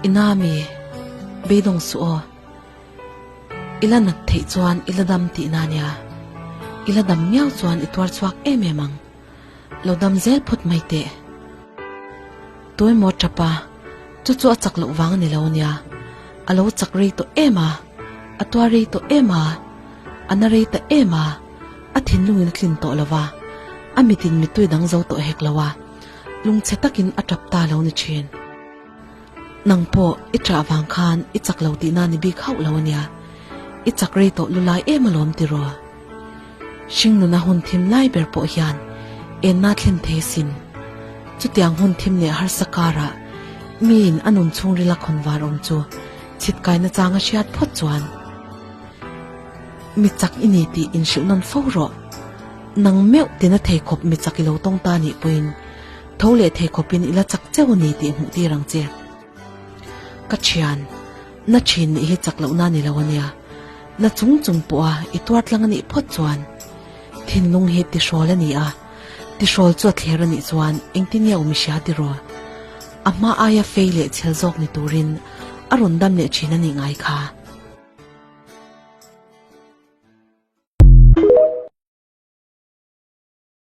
I na mi, beidawng suh aw. I la nat theih chuan i la dam tihna nia. I la dam miau chuan i tuar chhuak em em ang. Lo dam zel phawt mai teh. Tuemaw tap a, chu chu a chak loh vang a ni lo nia. A lo chak rei tawh em a, a tuar rei tawh em a, a na rei ta em a, a thinlungin a tlin tawh lo va, a mitin mittui dang zo tawh hek lo a, lungchhe takin a tap ta lo ni thin. Nang pawh i ṭah vang khan i chak lo tihna ni bik hauh lo ania, i chak rei tawh lu lai em alawm tiraw? Hringnuna hun thim lai ber pawh hian enna thlen thei sin. Chutiang hun thim leh harsa karah miin a nun chhungril a khawn var awm chu chhitkaina chang a hriat phawt chuan mi chak i ni tih inhrilh nawn fo rawh. Nang meuh tina thei khawp mi chak i lo tawng ta nih pawhin Tho leh thei khawpin i la chak cheu a ni tih hmuh tir ang che. Ka thian, na thin nih hi chak lohna ni lo a nia. Na chung chung pawha i tuar tlang a nih phawt chuan thinlung hi tihrawl a ni a, tihrawl chu a thler a nih chuan engtin nge awm i hria tiraw? A hma aia fei leh chhel zawk ni turin a rawn dam leh thin a nih ngai kha.